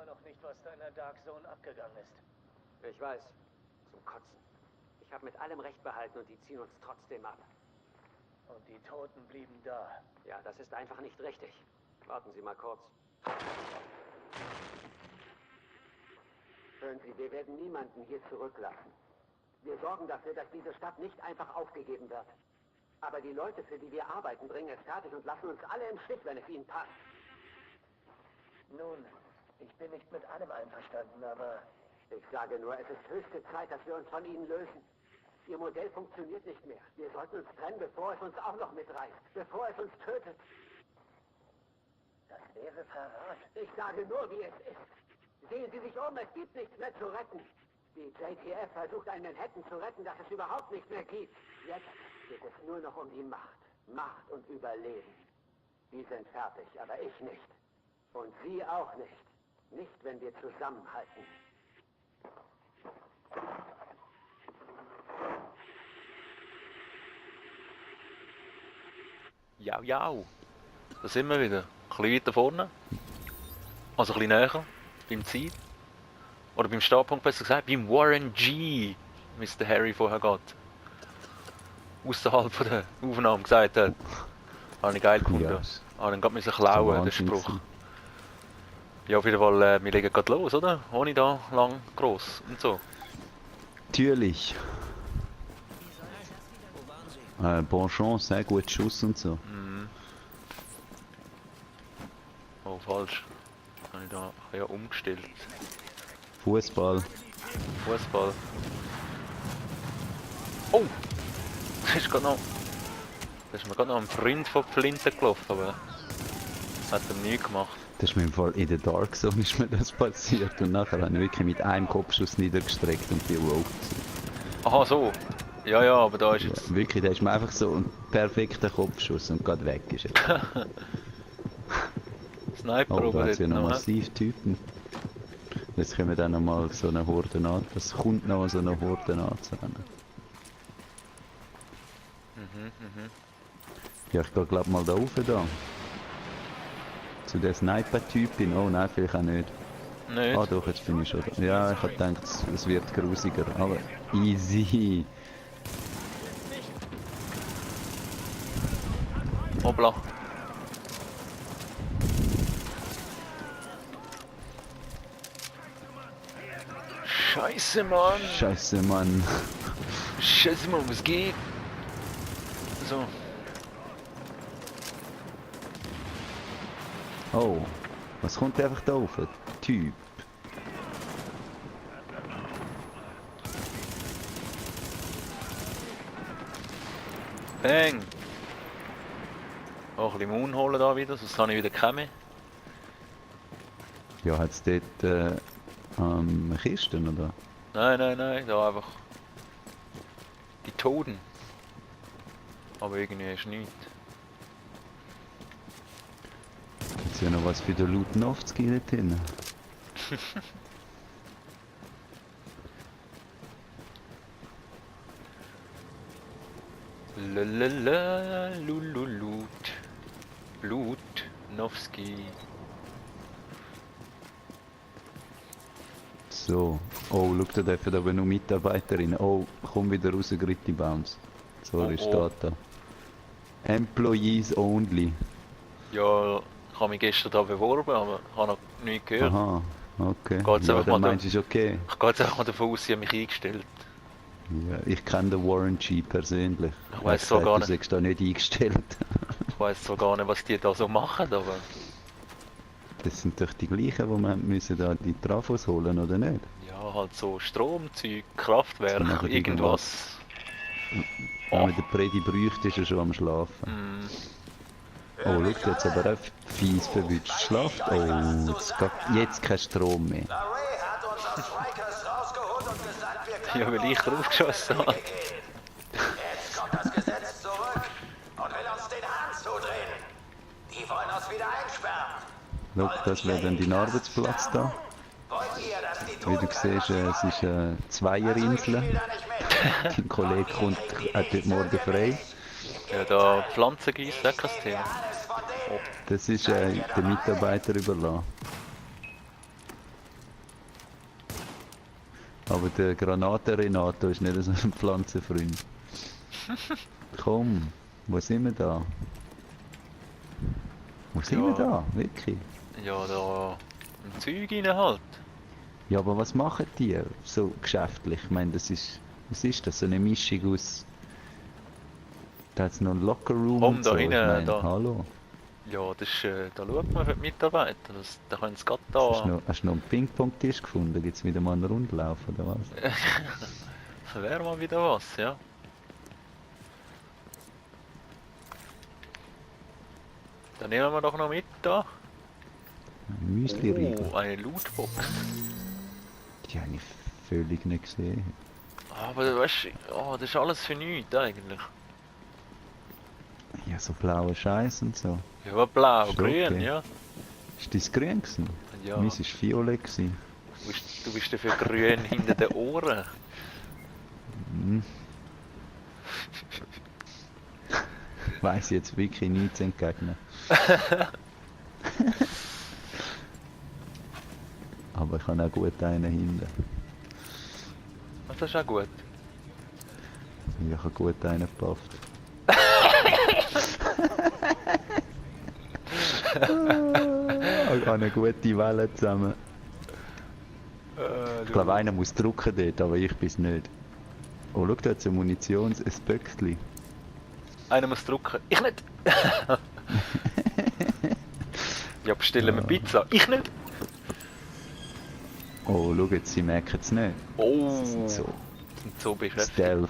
immer noch nicht, was deiner Dark Zone abgegangen ist. Ich weiß. Zum Kotzen. Ich habe mit allem Recht behalten und die ziehen uns trotzdem ab. Und die Toten blieben da. Ja, das ist einfach nicht richtig. Warten Sie mal kurz. Hören Sie, wir werden niemanden hier zurücklassen. Wir sorgen dafür, dass diese Stadt nicht einfach aufgegeben wird. Aber die Leute, für die wir arbeiten, bringen es fertig und lassen uns alle im Stich, wenn es ihnen passt. Nun, ich bin nicht mit allem einverstanden, aber... Ich sage nur, es ist höchste Zeit, dass wir uns von ihnen lösen. Ihr Modell funktioniert nicht mehr. Wir sollten uns trennen, bevor es uns auch noch mitreißt. Bevor es uns tötet. Das wäre Verrat. Ich sage nur, wie es ist. Sehen Sie sich um, es gibt nichts mehr zu retten. Die JTF versucht, ein Manhattan zu retten, das es überhaupt nicht mehr gibt. Jetzt geht es nur noch um die Macht. Macht und Überleben. Die sind fertig, aber ich nicht. Und Sie auch nicht. Nicht, wenn wir zusammenhalten. Ja, ja. Da sind wir wieder. Ein bisschen weiter vorne. Also ein bisschen näher. Beim Ziel. Oder beim Startpunkt besser gesagt. Beim Warren G. Wie es der Harry vorher geht. Außerhalb von der Aufnahme gesagt hat. Habe ich geil gefunden. Ja. Habe ihn gerade klauen, den Spruch. Ja, auf jeden Fall, wir legen gerade los, oder? Ohne da lang gross und so. Natürlich. Bon Chance, sehr gut Schuss und so. Mhm. Oh, falsch. Habe ich da ja umgestellt. Fußball. Fußball. Oh! Das ist gerade noch. Das ist mir gerade noch ein Freund von Flinten gelaufen, aber das hat er nie gemacht. Das ist mir im Fall in der Dark Zone ist mir das passiert und nachher habe ich wirklich mit einem Kopfschuss niedergestreckt und die Rogue. Aha, so. Ja, ja, aber da ist jetzt. Ja, wirklich, da ist mir einfach so ein perfekter Kopfschuss und gerade weg ist er. Sniper Oh, oben da hat es ja dort noch noch. massiv Typen. Jetzt können wir dann noch mal so eine Horde an. Es kommt noch so eine Horde anzurennen. Ja, ich gehe glaub mal da rauf da. Zu der Sniper-Typin. Oh nein, vielleicht auch nicht. Nicht? Ah doch, jetzt bin ich schon da. Ja, ich hab gedacht, es wird grusiger, aber easy. Hoppla. Scheiße, Mann. Scheiße, Mann. Scheiße, Mann, was geht? So. Oh, was kommt einfach da rauf? Typ. Bang. Auch ein bisschen Mund holen da wieder, sonst habe ich wieder keine mehr. Ja, hat's dort Kisten, oder? Nein, nein, nein, da einfach. Die Toten. Aber irgendwie ist nichts. Ist ja noch was für den Lutenowski dort drin. Lalala, lululut. Lutnowski. So. Oh, schau, da dürfen aber nur Mitarbeiterinnen. Oh, komm wieder raus, Gritti Bounce. Sorry, Oh, oh. steht da. Employees only. Ja, ich habe mich gestern da beworben, aber ich habe noch nichts gehört. Aha, okay. Geht's Ja, einfach dann mal meinst du, ist okay. Ich gehe jetzt einfach mal davon aus, sie haben mich eingestellt. Ja, ich kenne den Warren G persönlich. Ich Er weiss hat so gesagt, gar du nicht. seist da nicht eingestellt. Ich weiss zwar gar nicht, was die da so machen, aber Das sind doch die gleichen, die wir müssen da die Trafos holen, oder nicht? ja, halt so Stromzeug, Kraftwerk, Sie machen irgendwas. Wenn man den Predi bräuchte, ist er schon am Schlafen. Mm, Oh, schau, jetzt aber auch fies verwünscht. Schlaft. Oh, jetzt kein Strom mehr. Larry hat uns aus Rikers rausgeholt und gesagt, wir können ja, weil ich draufgeschossen habe. Jetzt kommt das Gesetz zurück und will uns den Hahn zudrehen. Die wollen uns wieder einsperren. Schau, das wäre dann dein Arbeitsplatz da. Wollt ihr, dass die Wie du siehst, es ist eine Zweierinsel. Dein Kollege hat heute Morgen frei. Ja, da Pflanzen gießen, auch kein Thema. Alles von denen. Das ist den Mitarbeiter überlassen. aber der Granaten-Renato ist nicht so ein Pflanzenfreund. Komm, wo sind wir da? Wo sind wir da? Wirklich? Ja, da im Zeug rein halt. Ja, aber was machen die so geschäftlich? Ich meine, was ist das? So eine Mischung aus... Da hat es noch einen Lockerroom Komm, und da so. rein, Ich meine, da. hallo. Ja, das ist, da schaut man für die Mitarbeiter. Da können sie gerade Hast du noch einen Ping-Pong-Tisch gefunden? Gibt es wieder mal einen Rundlauf oder was? Das wäre mal wieder was, ja. Dann nehmen wir doch noch mit da. Ein Müsli-Riegel. Oh, eine Lootbox. Die habe ich völlig nicht gesehen. Aber weißt du, oh, das ist alles für nichts eigentlich. Ja, so blauer Scheiß und so. Ja, blau, Ist grün, okay. ja. Ist das grün gewesen? Ja. Meins war violett gewesen. Du bist dafür grün hinter den Ohren. Mhm. Weiss jetzt wirklich nichts entgegnen. Aber ich habe auch gut einen hinten. Das ist auch gut. Ich habe gut einen gepafft. Ich habe eine gute Welle zusammen. Ich glaube, einer muss drucken dort, aber ich bin's nicht. Oh, schau, da hat so ein Böckli. Einer muss drucken. Ich nicht! Ja, bestellen wir Pizza. Ich nicht! Oh, schau jetzt, sie merken es nicht. Oh! Sie sind so Sind so beschäftigt. stealth.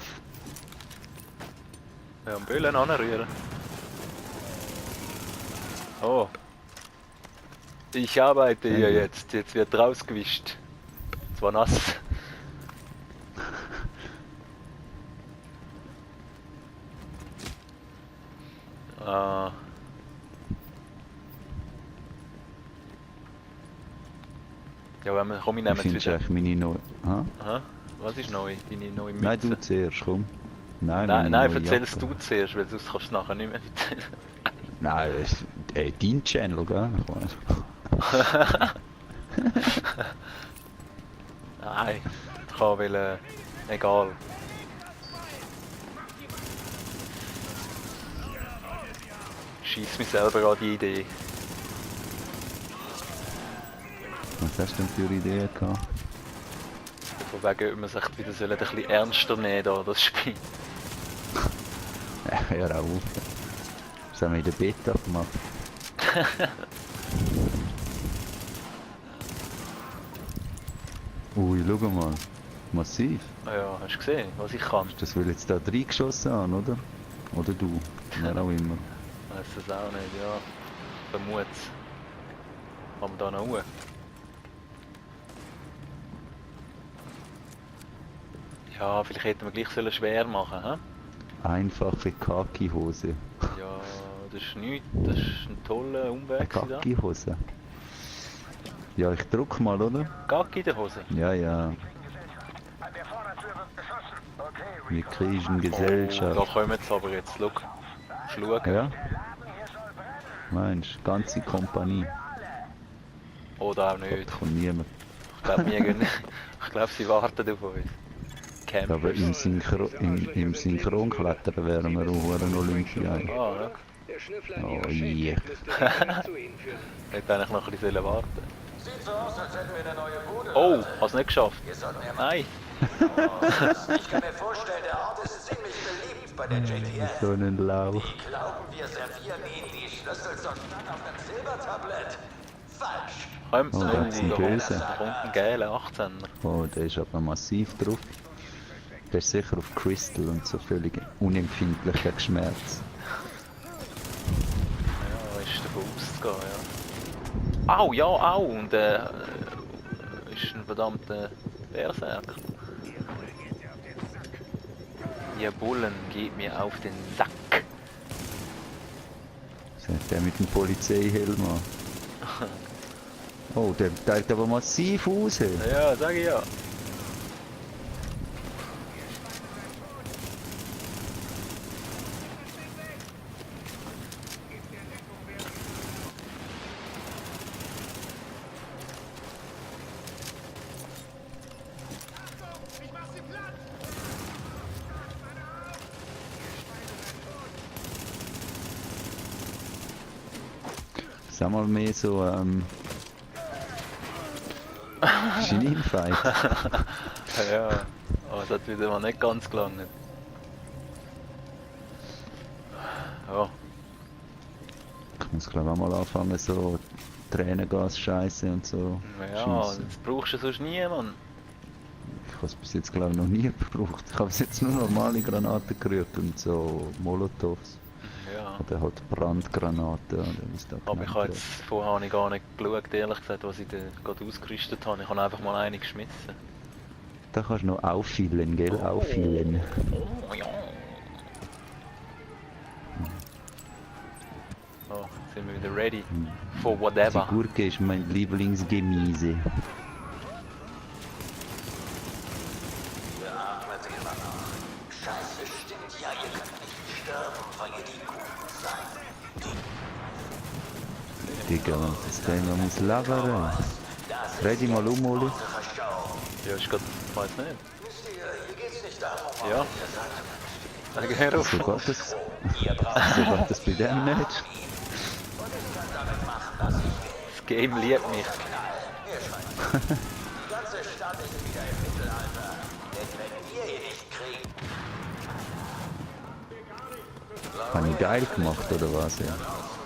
Ja, am Böllen anrühren. Oh. Ich arbeite hier jetzt. Jetzt wird rausgewischt. Zwar nass. Ah. Ja, wenn wir, komm, ich nehme Ich jetzt finde wieder. eigentlich meine neue... Ha? Aha. Was ist neu? Deine neue Mütze? Nein, du zuerst, komm. Nein, Nein, meine nein, neue erzähl es Jacke. du zuerst, weil sonst kannst du es nachher nicht mehr erzählen. Nein, das ist dein Channel, gell? Ich weiss. Nein, ich kann will, egal. Schieß mich selber an die Idee. Was hast du denn für Ideen gehabt? Von wegen, ob man sich wieder ein bisschen ernster nehmen da, das Spiel. Ja, hör auf. Das haben wir in der Beta gemacht. Ui, schau mal. Massiv. Ah ja, hast du gesehen, was ich kann? Das will jetzt da reingeschossen haben, oder? Oder du? Wer auch immer. Weiß es auch nicht, ja. Vermut's. Kann man da noch hoch? Ja, vielleicht hätten wir gleich sollen schwer machen, hä? Einfache Kaki-Hose. Ja, das ist nichts, das ist ein toller Umweg gewesen da. Kaki-Hose. Ja, ich druck mal, oder? Gacki in der Hose. Ja, ja. Wir kriegen Gesellschaft. Da kommen sie aber jetzt, schau. Schluck. Ja? Meinst du, ganze Kompanie? Oder auch nicht. Von niemand. Ich glaube, sie warten auf uns. Aber Campers. im Synchronklettern wären wir auch ein Olympia. Ah, ja. Der Schnüffler in Oh ihrer je. Schicht müsste dringend zu ihnen führen. Hätte eigentlich noch ein bisschen warten. Sieht so aus, als hätten wir eine neue Bude. Oh, Leute. hast du nicht geschafft? Wir sollten ja Nein. Ich kann mir vorstellen, der Ort ist ziemlich beliebt bei der JTF. So einen Lauch. Die glauben, wir servieren ihnen die Schlüssel zur Stadt auf einem Silbertablett. Falsch. Komm, Oh, das sind böse. da kommt ein geiler 18er. Oh, der ist aber massiv drauf. Der ist sicher auf Crystal und so völlig unempfindlich gegen Schmerz. Ja, ist davon auszugehen, ja. Au, ja, au! Und ist ein verdammter Berserker. Ihr Bullen, geht mir auf den Sack. Das hat der mit dem Polizeihelm an. Oh, der teilt aber massiv aus. Hey. Ja, sag ich ja. Sag mal mehr so, Schienenfight. Ja, aber es hat wieder mal nicht ganz gelangt. Ja, Ich muss glaube auch mal anfangen, so Tränengas scheiße und so ja, schiessen. das brauchst du sonst nie, Mann. Ich habe es bis jetzt glaube ich noch nie gebraucht. Ich habe bis jetzt nur normale Granaten gerührt und so Molotovs. Ja, Oder halt Brandgranaten oder wie es da aber ich genannt habe wird. jetzt vorher habe ich gar nicht geschaut, ehrlich gesagt, was ich da gerade ausgerüstet habe. Ich habe einfach mal eine geschmissen. Da kannst du noch auffüllen, gell? Auffüllen. Oh ja. So, jetzt sind wir wieder ready for Die whatever. Gurke ist mein Lieblingsgemüse. Beatmet immer noch. Scheiße, stimmt ja, ihr könnt nicht sterben, weil ihr die Guten seid. Digga, das Ding muss labern. Dreh dich mal um, Oli. Ja, ist gerade, ich weiß nicht. Wisst ihr, hier geht's nicht darum, Ja. Dann geh rauf. So geht das, so geht das bei dem nicht. Das Game liebt mich. die ganze Stadt ist wieder im Mittelalter. Denn wenn wir ihn nicht kriegen, Habe ich geil gemacht, oder was? Ja,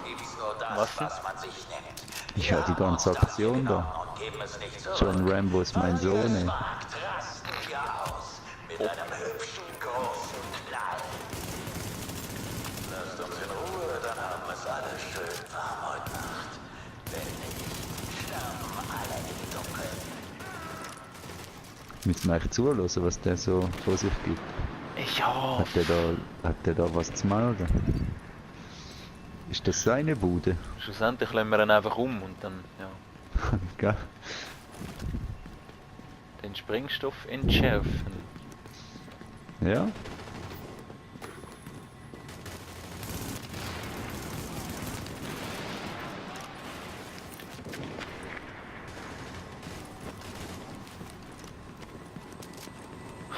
gibt's nur das, Was? was man sich nimmt. ich habe die ganze Aktion da. Und geben es nicht zurück. John Rambo ist mein Sohn. Ey. Markt rasten wir aus. Mit einem hübschen, großen Knall. Lasst uns in Ruhe, dann haben wir es alle schön warm heute Nacht. Wenn nicht, sterben alle im Dunkeln. Müssen wir eigentlich zuhören, was der so vor sich gibt. Ja, Hat der da was zu melden? Ist das seine Bude? schlussendlich lassen wir ihn einfach um und dann, ja, Gell? den Sprengstoff entschärfen. Ja?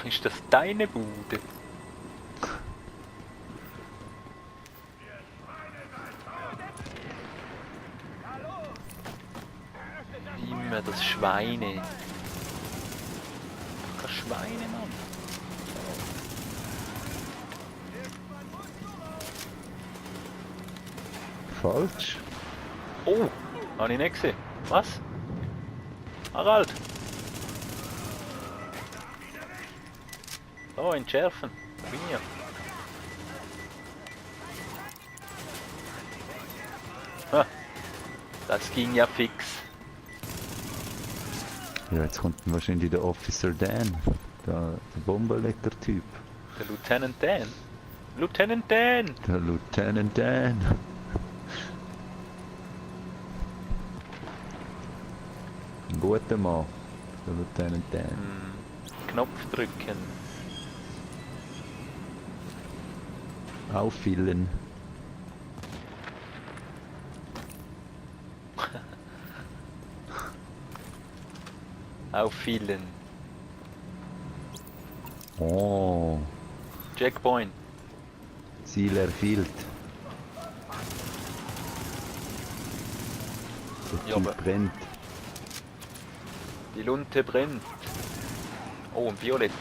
Ist das deine Bude? Immer das Schweine. Kein Schweine, Mann. Falsch? Oh, habe ich nicht gesehen. Was? Harald! Oh, entschärfen. Bin ich. Ha, das ging ja fix. Ja, jetzt kommt wahrscheinlich der Officer Dan. Der Bombenleger-Typ. Der Lieutenant Dan. Lieutenant Dan! Der Lieutenant Dan. Ein guter Mann. Der Lieutenant Dan. Knopf drücken. Auffüllen. Auffüllen. Oh, Checkpoint. Ziel erfüllt. Der Ja, Typ aber- brennt. Die Lunte brennt. Oh, ein Violetter.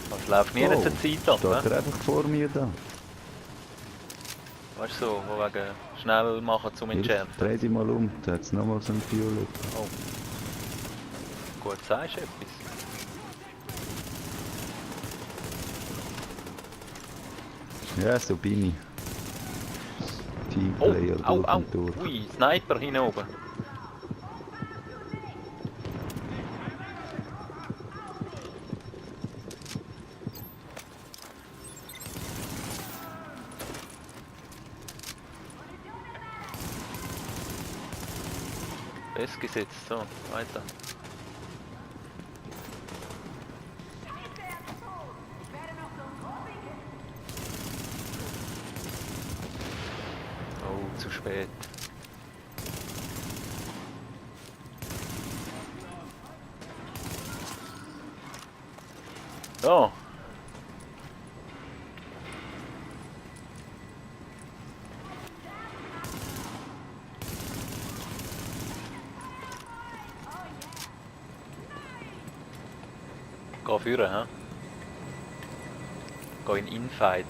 Das läuft nie Oh, zur Zeit ab, Steht ne? er einfach vor mir da. Weißt du, so, wo wegen schnell machen zum Entschärfen. Dreh dich mal um, da hat es nochmal so ein Violett. Oh. Gut, sagst du etwas? Ja, so bin ich. Oh, Teamplayer au, durch au. und durch. Ui, Sniper hin oben. Festgesetzt, so, weiter. Oh, zu spät. Ja. Geh führen, hä? Geh in Infight.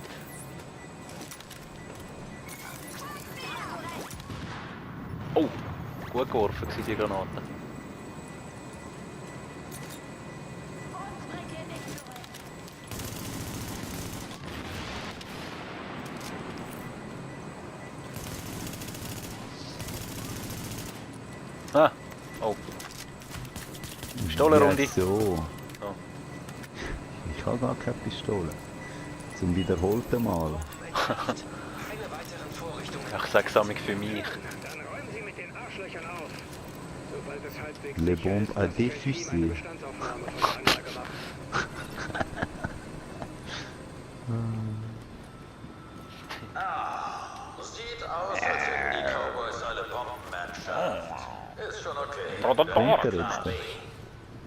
Oh! Gut geworfen waren die Granaten. Ah! Oh! Pistolenrunde! Ja, so. Oh. Ich habe gar keine Pistole. Zum wiederholten Mal. Keine weiteren Vorrichtungen. Ich sag's amig für mich. Dann räumen Sie mit den Arschlöchern auf. Sobald es halbwegs Le sicher Bombe ist, à das Regime défuser. eine Bestandsaufnahme von der Anlage macht. Sieht aus, als hätten die Cowboys alle Bombenmannschaft. Ist schon okay. Kommt er jetzt?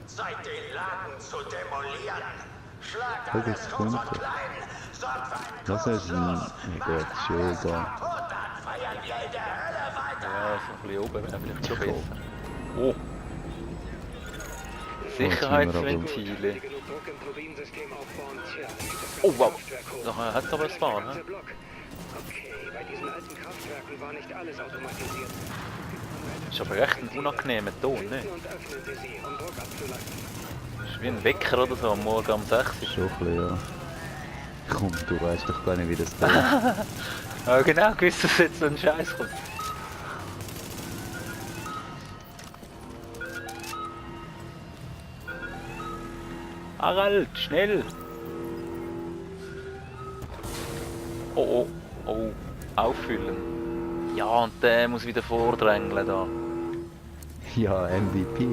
Seid den Laden zu demolieren. Schlagt Guck, alles jetzt groß kommt und er. klein. Sorgt für einen Das ist ein... Ja gut, schon egal. und dann feiern wir in der Hölle weiter. Ja, so ein bisschen oben wäre vielleicht schon besser. Oh! Jetzt müssen Sicherheitsventile. Genug Druck im Turbinensystem aufbauen. Tja, das Oh ganze wow! Kraftwerk hoch. Da hat es aber ein Spawn, Der ganze ne? Block. Okay, bei diesen alten Kraftwerken war nicht alles automatisiert. Ist aber echt ein unangenehmer Ton, ne? Schließen und öffnen Sie sie, um Druck abzulassen. Ist wie ein Wecker oder so am Morgen um 6 Uhr. Schon ein bisschen, ja. Komm, du weißt doch gar nicht, wie das geht. Ja, genau, gewusst, dass jetzt so ein Scheiß kommt. Harald, schnell! Oh, oh, oh, auffüllen. Ja, und der muss wieder vordrängeln da. Ja, MVP.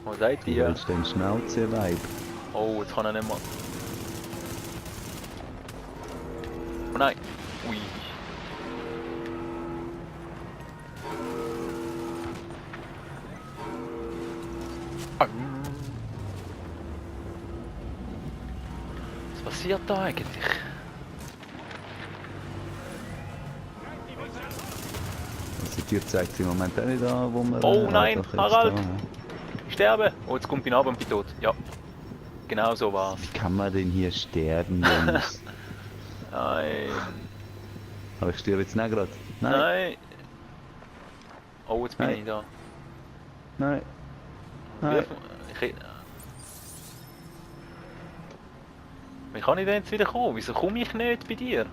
Wo seid Du ihr? willst den Schnauze-Weib. Oh, jetzt kann er nicht mehr. Oh nein! Ui! Au. Was passiert da eigentlich? Also die Tür zeigt sich im Moment auch nicht an, wo wir... Oh nein, doch jetzt Harald! da. Ich sterbe! Oh, jetzt kommt bin ab und bin tot. Ja. Genau so war's. Wie kann man denn hier sterben, Jungs? Nein. Aber ich sterbe jetzt nicht gerade. Nein, Nein. Oh, jetzt bin Nein. ich da. nein, nein. Wie kann ich denn jetzt wieder kommen? Wieso komme ich nicht bei dir?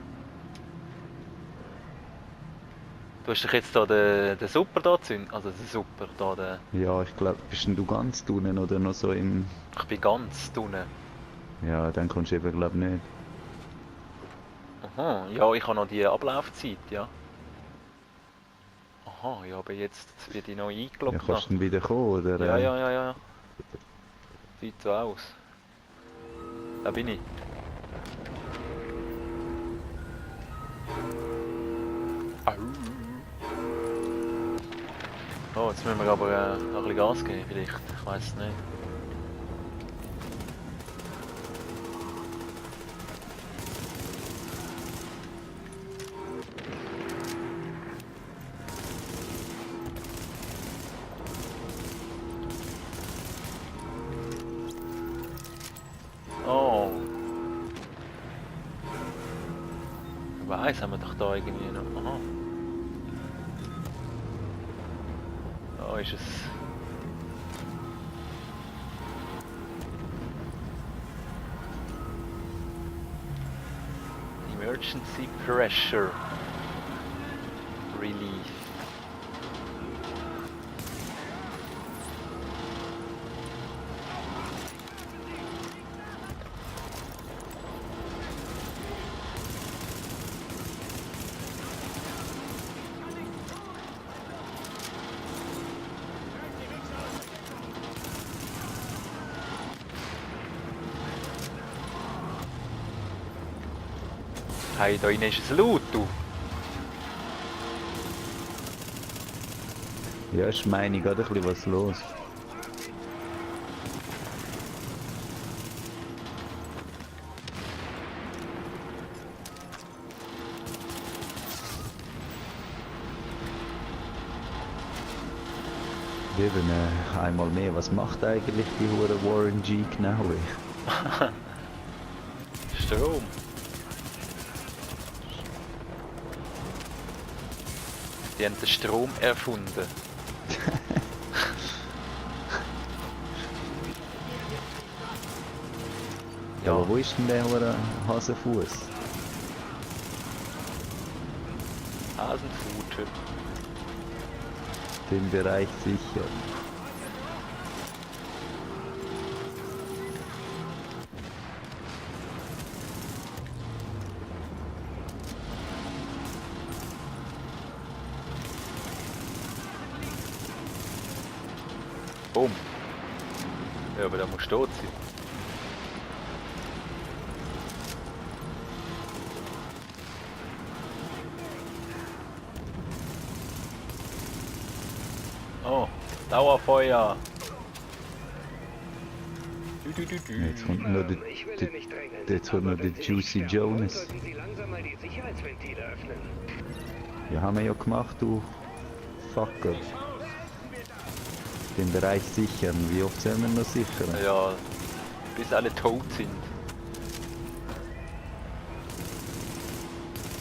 Du hast doch jetzt da den Super da gezündet. Also den Super da, den... Ja, ich glaube, bist denn du ganz unten oder noch so im... Ich bin ganz unten. Ja, dann kommst du eben, glaube ich, nicht. Aha, ja, ich habe noch die Ablaufzeit, ja. Aha, ja, aber jetzt wird ich noch Ja, eingeloggt. kannst du dann wieder kommen, oder? Ja, ja, ja, ja. Sieht so aus. Da bin ich. Au. Oh, jetzt müssen wir aber noch ein bisschen Gas geben, vielleicht. Ich weiß es nicht. Oh. Weiß haben wir doch da irgendwie noch. Aha. Da ist es. Emergency pressure relief. Hey, da innen ist es laut, du. Ja, ist meine gerade ein bisschen was los. Eben, einmal mehr, was macht eigentlich die hure Warren G genau? Strom. Die haben den Strom erfunden. Ja, aber wo ist denn der hure Hasenfuß? Hasenfutter. Den Bereich sicher. Boom. Ja, aber da muss tot sein. Oh, Dauerfeuer. Jetzt kommt noch der, Ich will hier nicht drängeln. jetzt kommt noch Aber der wenn Sie Juicy nicht sterben wollen, Jonas. sollten Sie langsam mal die Sicherheitsventile öffnen. Ja, haben wir ja gemacht, du Fucker. Den Bereich sichern. Wie oft sollen wir noch sichern? Ja, bis alle tot sind.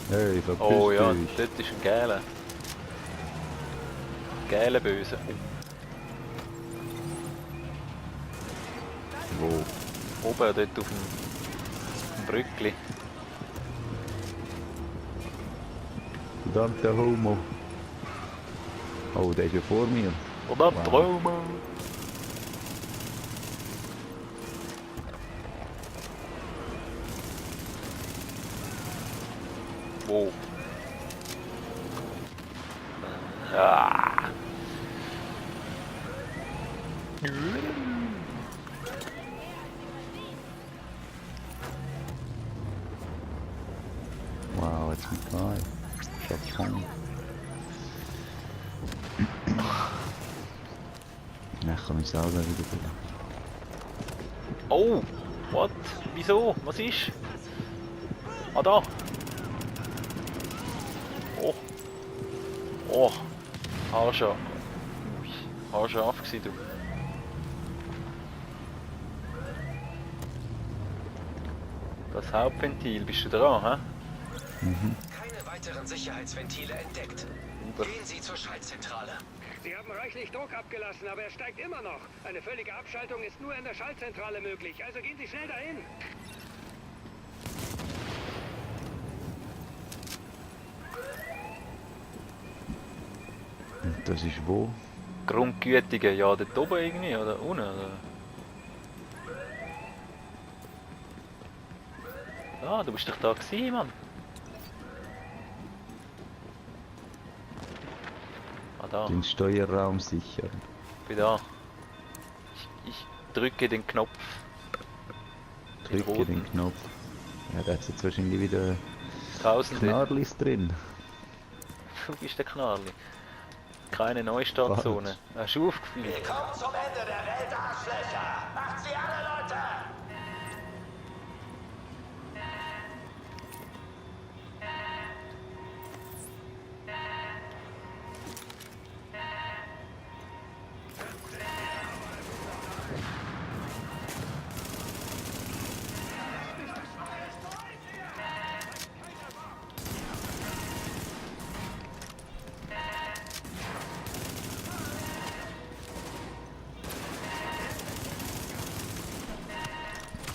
Hey, verpiss Oh ja, dich. dort ist ein Gäler. Gäler Böse. Wo? Oben dort auf dem Brückli. Verdammter Homo. Oh, der ist ja vor mir. Verdammt, Wow. Trauma! Wo? Ah. Wow, jetzt mit geil. Schafon. Na, ich kann mich selber wieder bilden. Oh! What? Wieso? Was ist? Ah, da! Oh! Oh! Haarscharf. Ui, haarscharf gsi du. Das Hauptventil, bist du dran, hä? Keine weiteren Sicherheitsventile entdeckt. Gehen Sie zur Schaltzentrale. Sie haben reichlich Druck abgelassen, aber er steigt immer noch. Eine völlige Abschaltung ist nur in der Schaltzentrale möglich. Also gehen Sie schnell dahin. Und das ist wo? Grundgütige, ja, dort oben irgendwie, oder unten, oder? Ah, du bist doch da gewesen, Mann. Ah, da, Den Steuerraum sichern. bin da. Ich drücke den Knopf. Drücke roten. den Knopf. Ja, da hat jetzt wahrscheinlich wieder Tausende. Knarlis drin. Du bist der Knarli. Keine Neustartzone. Hast du aufgeführt? Willkommen zum Ende der Welt, Arschlöcher! Macht sie alle, Leute!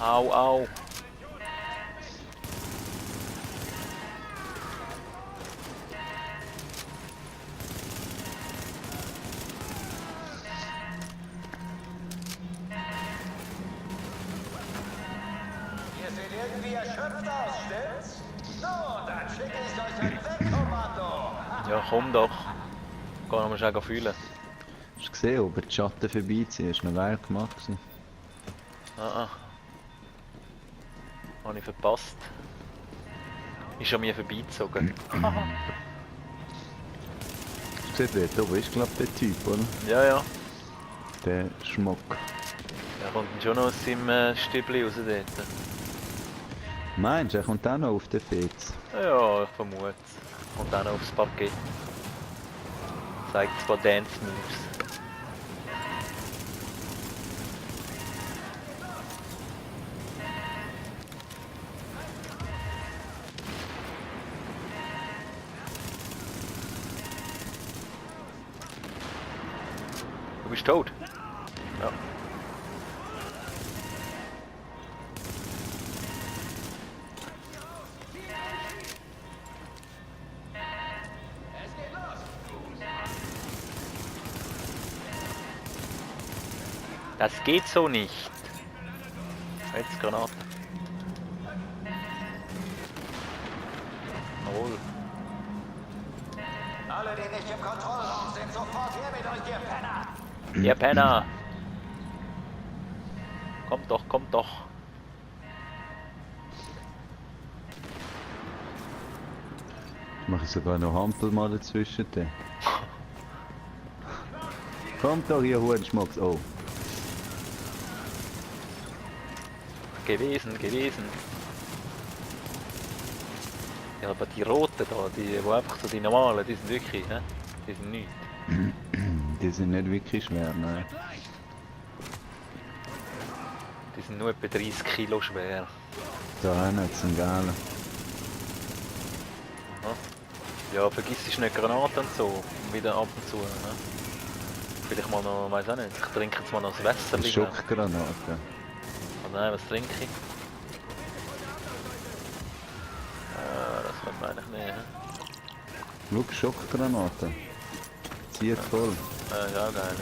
Au, au. Ihr seht irgendwie erschöpft aus, stimmt's? Nun, dann schicke ich euch ein Wegkommando. Ja, komm doch. Geh noch mal schnell fühlen. Hast du gesehen, ob er die Schatten vorbeiziehen? Ist noch geil gemacht gewesen. Ah, ah. Habe ich verpasst. Ist an mir vorbeigezogen. gesehen dort? Oben ist glaube der Typ, oder? Ja, ja. Der Schmuck. Er kommt dann schon noch aus seinem Stübli raus dort. Meinst du, er kommt auch noch auf den Fetz? Ja, ich vermute. Kommt auch noch aufs Parkett. Zeigt ein paar Dance Moves. Du bist tot. Ja. Das geht so nicht. Jetzt Granate. Jawohl. Alle, die nicht im Kontrollraum sind, sofort her mit euch, ihr Penner! Ihr Penner! Kommt doch, kommt doch. Mache ich sogar noch Hampel mal dazwischen. Kommt doch, ihr Hurenschmucks. Oh. Gewesen. Ja, aber die roten da, die wo einfach so die normalen, die sind wirklich, hä? Die sind nichts. Die sind nicht wirklich schwer, nein. Die sind nur etwa 30 Kilo schwer. Da hat es einen Galen. Ja, vergiss es nicht Granaten und so, wieder ab und zu. Ne? Vielleicht mal noch, weiß auch nicht, ich trinke jetzt mal noch das Wasser. Eine Schockgranate. Oh nein, was trinke ich? Das wollen wir eigentlich nicht. Ne? Schau, Schockgranate. Zieht voll. Ja, geil,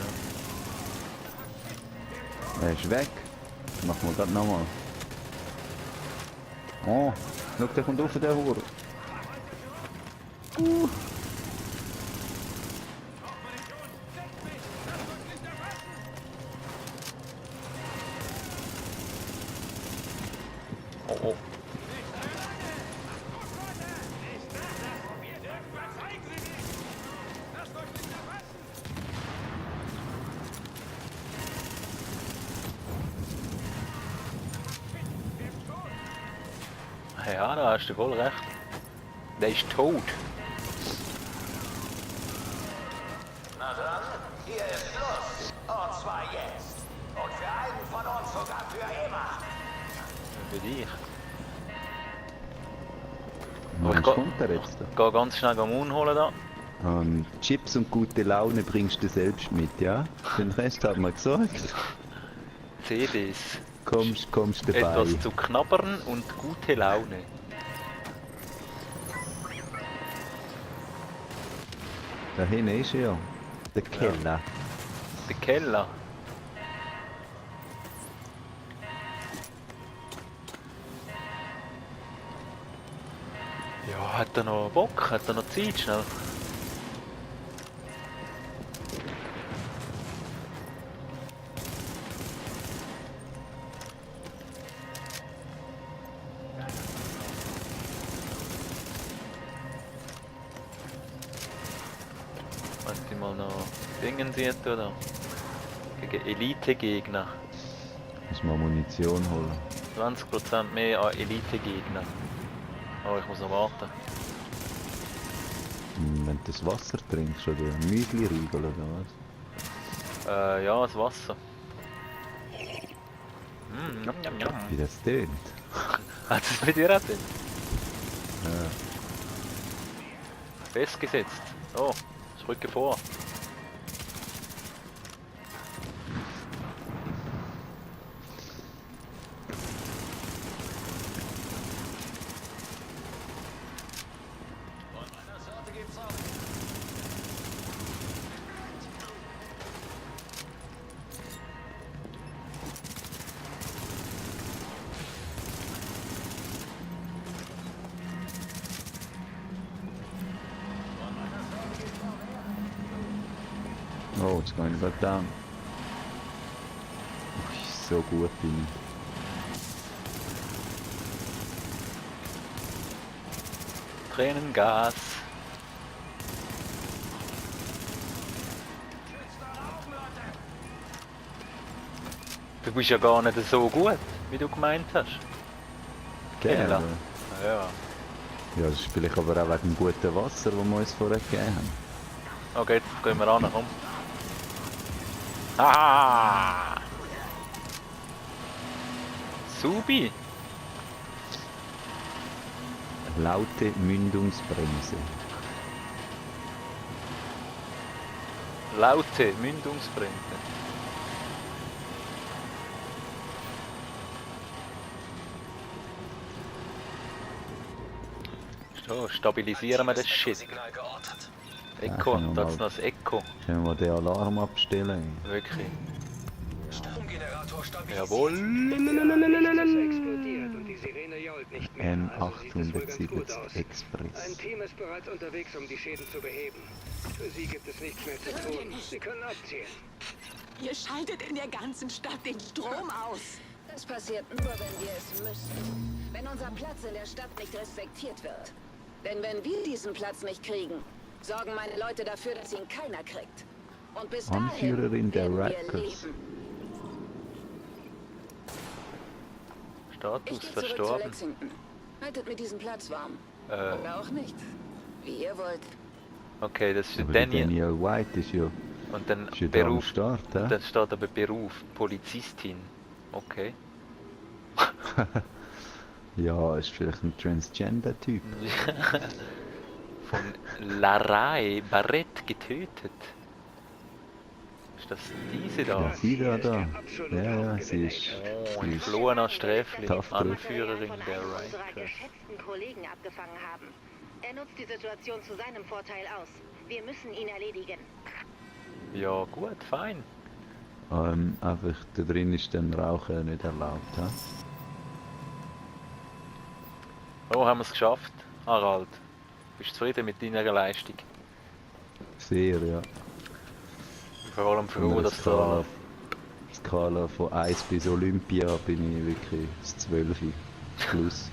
ja. Er ist weg. Machen wir gerade nochmal. Oh, schau, der kommt rauf, der Hure. Oh. Ja, da hast du voll recht. Der ist tot. Na dann, hier ist Schluss. Und zwar jetzt. Und für einen von uns sogar für immer. Für dich. Wann kommt er jetzt? Geh ganz schnell Moon holen da. Chips und gute Laune bringst du selbst mit, ja? Den Rest hat man gesagt. CDs. Kommst dabei. Etwas zu knabbern und gute Laune. Da hinten ist er. Der Keller. Der Keller. Ja, hat er noch Bock? Hat er noch Zeit schnell? Wenn die mal noch Dingen sieht, oder? Gegen Elite-Gegner. Muss mal Munition holen. 20% mehr an Elite-Gegner. Oh, ich muss noch warten. Wenn du das Wasser trinkst oder ein Müsli-Riegel oder was? Ja, das Wasser. Wie das tönt. Hat es bei dir auch drin? Ja. Festgesetzt. Oh, ich rücke vor. Oh, jetzt gehe ich gerade down. So gut bin Tränengas. Du bist ja gar nicht so gut, wie du gemeint hast. Gell? Ja. Ja, das ist vielleicht aber auch wegen dem guten Wasser, das wir uns vorher gegeben haben. Okay, jetzt gehen wir ran, komm. Ah! Subi! Laute Mündungsbremse. Laute Mündungsbremse. So, stabilisieren wir das Shit. Signal geortet. Echo, Ja, da ist noch das Echo. Können wir den Alarm abstellen? Wirklich. Stromgenerator stabilisiert. Jawohl. Es explodiert und die Sirene jault nicht mehr. Also sieht es wohl ganz gut M870 aus. Express. Ein Team ist bereits unterwegs, um die Schäden zu beheben. Für sie gibt es nichts mehr zu tun. Sie können abziehen. Ihr schaltet in der ganzen Stadt den Strom aus. Das passiert nur, wenn wir es müssen. Wenn unser Platz in der Stadt nicht respektiert wird. Denn wenn wir diesen Platz nicht kriegen, sorgen meine Leute dafür, dass ihn keiner kriegt. Und bis dahin Anführerin der werden wir Raptors. leben. Ich Status gehe zurück zu verstorben. Lexington. Haltet mir diesen Platz warm. Äh, Oder auch nicht. Wie ihr wollt. okay, das ist der Aber der Daniel. Daniel White ist ja, Und dann ist ja da am Beruf. Start, Und hä? dann steht aber Beruf, Polizistin. Okay. Ja, ist vielleicht ein Transgender-Typ. Von Larae Barrett getötet. Ist das diese da? Ja, sie da. Hier ist der absolute Ja, sie Hauptgewinn. ist... Oh, Sie ist Floana Sträfli, Tough drauf. Anführerin von der einem unserer Rikers. geschätzten Kollegen abgefangen haben. Er nutzt die Situation zu seinem Vorteil aus. Wir müssen ihn erledigen. Ja gut, fein. einfach da drin ist dann Rauchen nicht erlaubt, hä? Oh, haben wir es geschafft, Harald. Bist du zufrieden mit deiner Leistung? Sehr, ja. Vor allem Von froh, einer dass du... Skala von 1 bis Olympia bin ich wirklich das 12 plus.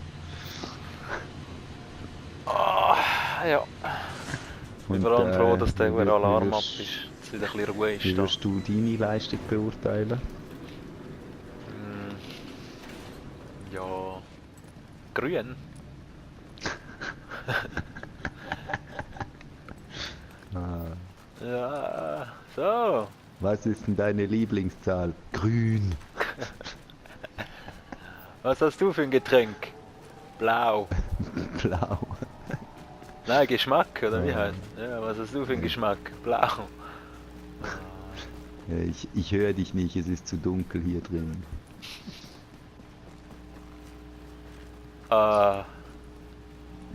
Ah, ja. Ich bin vor allem froh, dass der wie Alarm ab würdest- ist. Dass es wieder ein bisschen Ruhe ist. Wie Da. würdest du deine Leistung beurteilen? Hm. Ja... Grün. Ah. Ja, so. Was ist denn deine Lieblingszahl? Grün. Was hast du für ein Getränk? Blau. Blau. Nein, Geschmack, oder wie Ja. heißt? Ja, was hast du für einen Geschmack? Blau. Ja, ich höre dich nicht, es ist zu dunkel hier drin. Wann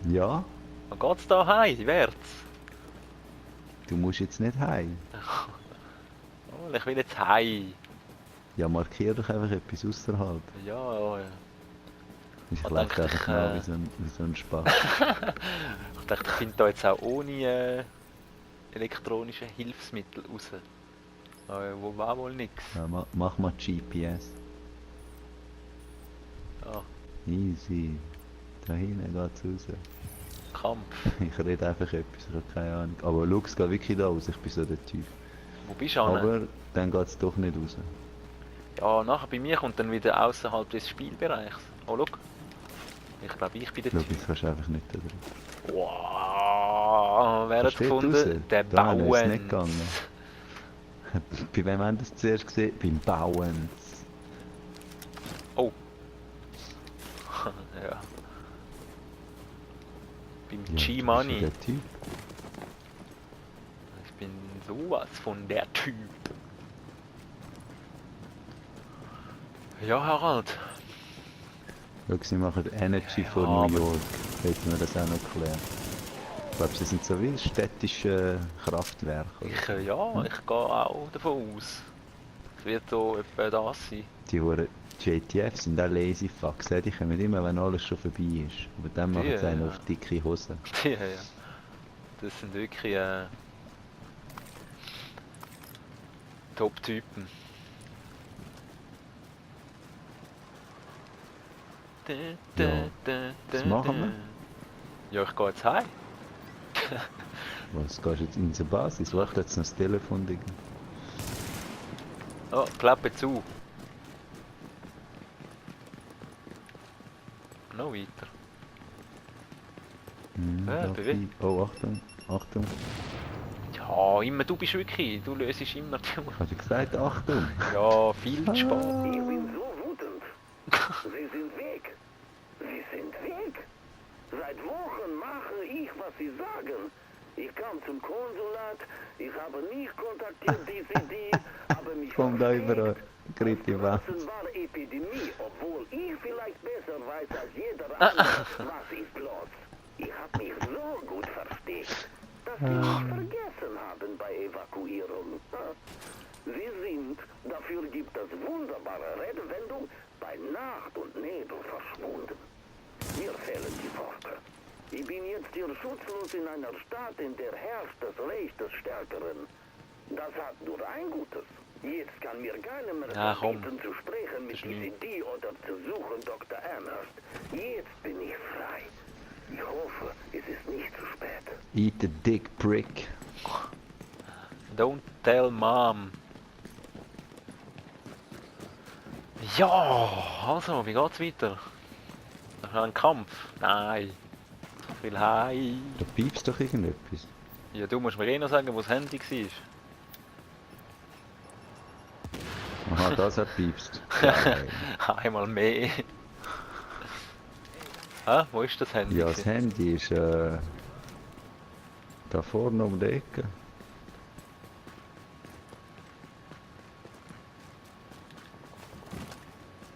Ja? geht's da heimwärts? Du musst jetzt nicht heim. Oh, ich will jetzt heim. Ja, markier doch einfach etwas außerhalb. Ja, ja. Ich Ich laufe dachte, einfach nach wie so ein Spaß. Ich dachte, ich finde da jetzt auch ohne elektronische Hilfsmittel raus. Wo war wohl nix. Ja, mach mal GPS. Ja, Easy. Da hinten geht's raus. Kampf. Ich rede einfach etwas, ich habe keine Ahnung. Aber schau, es geht wirklich da raus, ich bin so der Typ. Wo bist du an? Aber dann geht's doch nicht raus. Ja, nachher bei mir kommt dann wieder außerhalb des Spielbereichs. Oh, schau. Ich glaube, ich bin der Schau, Typ. jetzt kannst du einfach nicht da drin. Wow, wer hat Versteht gefunden? raus? Der Da ist es Bauern. nicht gegangen. Bei wem haben wir das zuerst gesehen? Beim Bauern. Oh. Ja. Beim Ja, du bist G-Money. der Typ. Ich bin sowas von der Typ. Ja, Harald. Schau, sie machen Energy von Ja, New aber- York. Hätten wir das auch noch geklärt. Ich glaube, sie sind so wie städtische Kraftwerke. oder? Ich gehe auch davon aus. Es wird so etwa das sein. Die Huren JTF sind auch lazy fucks. Die kommen immer, wenn alles schon vorbei ist. Aber dann machen sie einen Ja. auf dicke Hosen. Ja, ja. Das sind wirklich Top-Typen. was machen wir? Ja, ich gehe jetzt heim. Was, gehst du jetzt in die Basis? Warte jetzt noch das Telefon. Digga. Oh, Klappe zu. noch weiter. Da bewegt. Oh, Achtung, Achtung. Ja, immer, du bist wirklich, du löst immer die Uhr. Hast du gesagt, Achtung? Ja, viel zu spät. Ich bin so wütend. Sie sind weg. Sie sind weg. Seit Wochen mache ich, was Sie sagen. Ich kam zum Konsulat, ich habe nicht kontaktiert die, habe mich Komm da überall, Gritti was. Es war Epidemie, obwohl ich vielleicht besser weiß als jeder andere, was ist los. Ich habe mich so gut versteckt, dass Sie mich vergessen haben bei Evakuierung. Sie sind, dafür gibt es wunderbare Redewendung, bei Nacht und Nebel verschwunden. Mir fehlen die Worte. Ich bin jetzt hier schutzlos in einer Stadt, in der herrscht das Recht des Stärkeren. Das hat nur ein Gutes. Jetzt kann mir keiner mehr verbieten zu sprechen mit DCD oder zu suchen Dr. Amherst. Jetzt bin ich frei. Ich hoffe, es ist nicht zu spät. Eat the dick prick. Don't tell mom. Ja, also, wie geht's weiter? Noch ein Kampf? Nein. So viel Hi. Da piepst doch irgendetwas. Ja, du musst mir eh noch sagen, wo das Handy war. Aha, das hat piepst. Geil. Einmal mehr. Ah, wo ist das Handy? Ja, das Handy ist da vorne um die Ecke.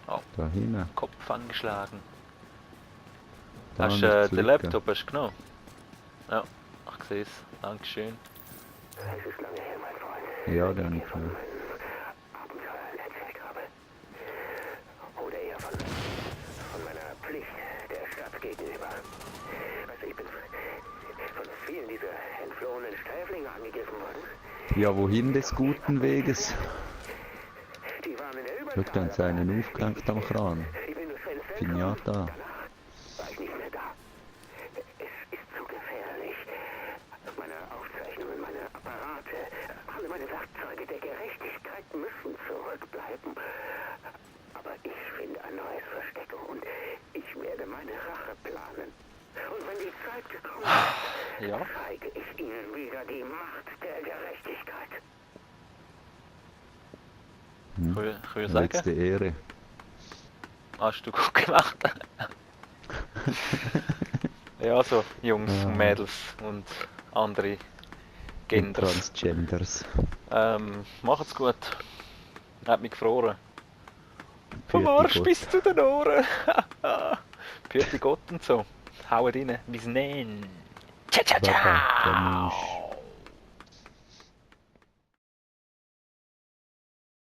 Oh. Da hinten. Kopf angeschlagen. Da Hast habe du ich den zu Laptop hast du genommen? Ja, ich sehe es. Dankeschön. Es ist lange her, mein Freund. liegen. Ja, den habe ich genommen. Abenteuer erzählt habe. Oder eher von meiner Pflicht der Stadt gegenüber. Also ich bin von vielen dieser entflohenen Sträflinge angegriffen worden. Ja, wohin des guten Weges? Die waren in der Schau, da haben sie einen aufgehängt am Kran. Ich bin durchs Fenster Pinata. danach war ich nicht mehr da. Es ist zu gefährlich. Meine Aufzeichnungen, meine Apparate, alle meine Werkzeuge der Gerechtigkeit müssen zurückbleiben. Aber ich finde ein neues Versteck und ich werde meine Rache planen. Und wenn die Zeit gekommen ist, Ja. zeige ich ihnen wieder die Macht der Gerechtigkeit. Kann ich sagen? Letzte Ehre. Hast du gut gemacht? Ja, also Jungs und Mädels und andere Und Genders. Transgenders. Macht's gut. Hat mich gefroren. Vom Pfiat Arsch Gott. bis zu den Ohren. Pfiat Gott und so. Hauen rein. Bis dann. Ciao, ciao, Baba, ciao. Ganusch.